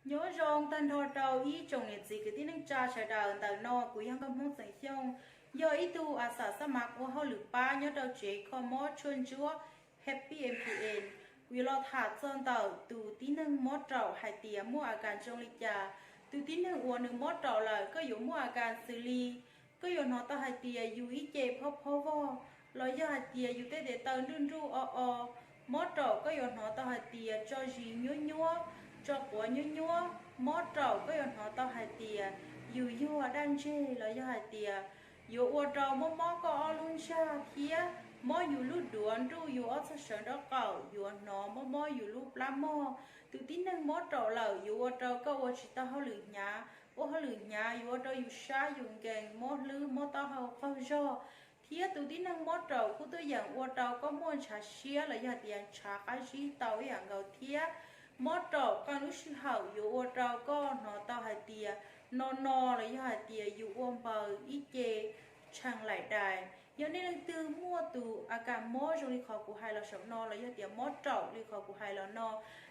Nyob zoo tag nrho rau ib tsoom niam txiv kwv tij neej tsa sawv daws. Ntawm no kuv yog nkauj Hmoob Xeem Xyooj, yog ib tug a xa xab mav ua hauj lwm pab nyob rau tsev kho mob tshuaj ntsuab Happy M P N. Kuv yuav los tham txog ntawm tus tib neeg mob raum hais tias muaj a kas zoo li cas. Tus tib neeg uas nws mob raum lawm koj yuav muaj a kas xws li koj yuav hnov tau hais tias yus ib ce phob phob vog, los yog hais tias yus tej tes taw nruj nruj o o. Mob raum koj yuav hnov tau hais tias tso zis nyuab nyuab, tso quav nyuab nyuab. Mob raum koj yuav hnov tau hais tias yus yuag daj ntseg, los yog hais tias yuav ua rau mob mob koj ob lub ntsag thiab mob yus lub duav, nruj yus ob txhais sawv nraub qaum, yuav hnov mob mob yus lub plab mog. Tus tib neeg mob raum lawm yuav ua rau koj ua tsis tau hauj lwm hnyav, ua hauj lwm hnyav yuav ua rau yus sab yus nkees mob hlwb, mob taub hau qaug zog. Thiab tus tib neeg mob raum kuj tuaj yeem ua rau koj muaj ntshav siab los yog hais tias ntshav qab zib tau ib yam nkaus thiab. Mob raum qee lub sij hawm yuav ua rau koj hnov tau hais tias no no los yog hais tias yus ua npaws ib ce tshee laim dais. Yog nej leej twg muaj tus a kas mob zoo li qhov kuv hais los saum no los yog tias mob raum li qhov kuv hais los no,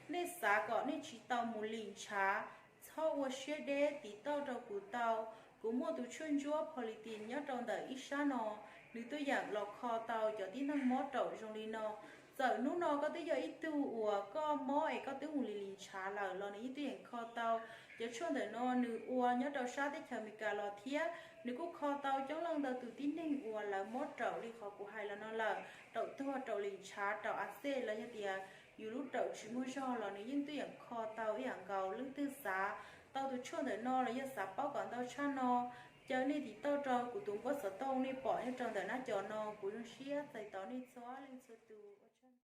nej xav kom nej tsis tau mus lim ntshav, txhob ua siab deb, tiv tauj rau kuv tau. Kuv muaj tus tshuaj ntsuab Politin nyob rau ntawm ib sab no, nws tuaj yeem los kho tau cov tib neeg mob raum zoo li no. Txawm hnub no koj twb yog ib tug uas koj mob es koj twb mus lim lim ntshav lawm los nws yeej tuaj yeem kho tau. Cov tshuaj ntawm no nws ua nyob rau sab teb chaws Amelikas los thiab, nws kuj kho tau coob leej ntau tus tib neeg uas lawv mob raum li qhov kuv hais los no lawm, raum tuag, raum lim ntshav, raum a xej los yog tias yus lub raum tsis muaj zog los nws yeej tuaj yeem kho tau ib yam nkaus. Leej twg xav tau tus tshuaj ntawm no los yog xav paub kom ntau tshaj no, caw nej tiv tauj rau kuv tus npawb xov tooj nej pom nyob rau ntawm nab co no. Kuv zoo siab txais tos nej txhua leej txhua tus.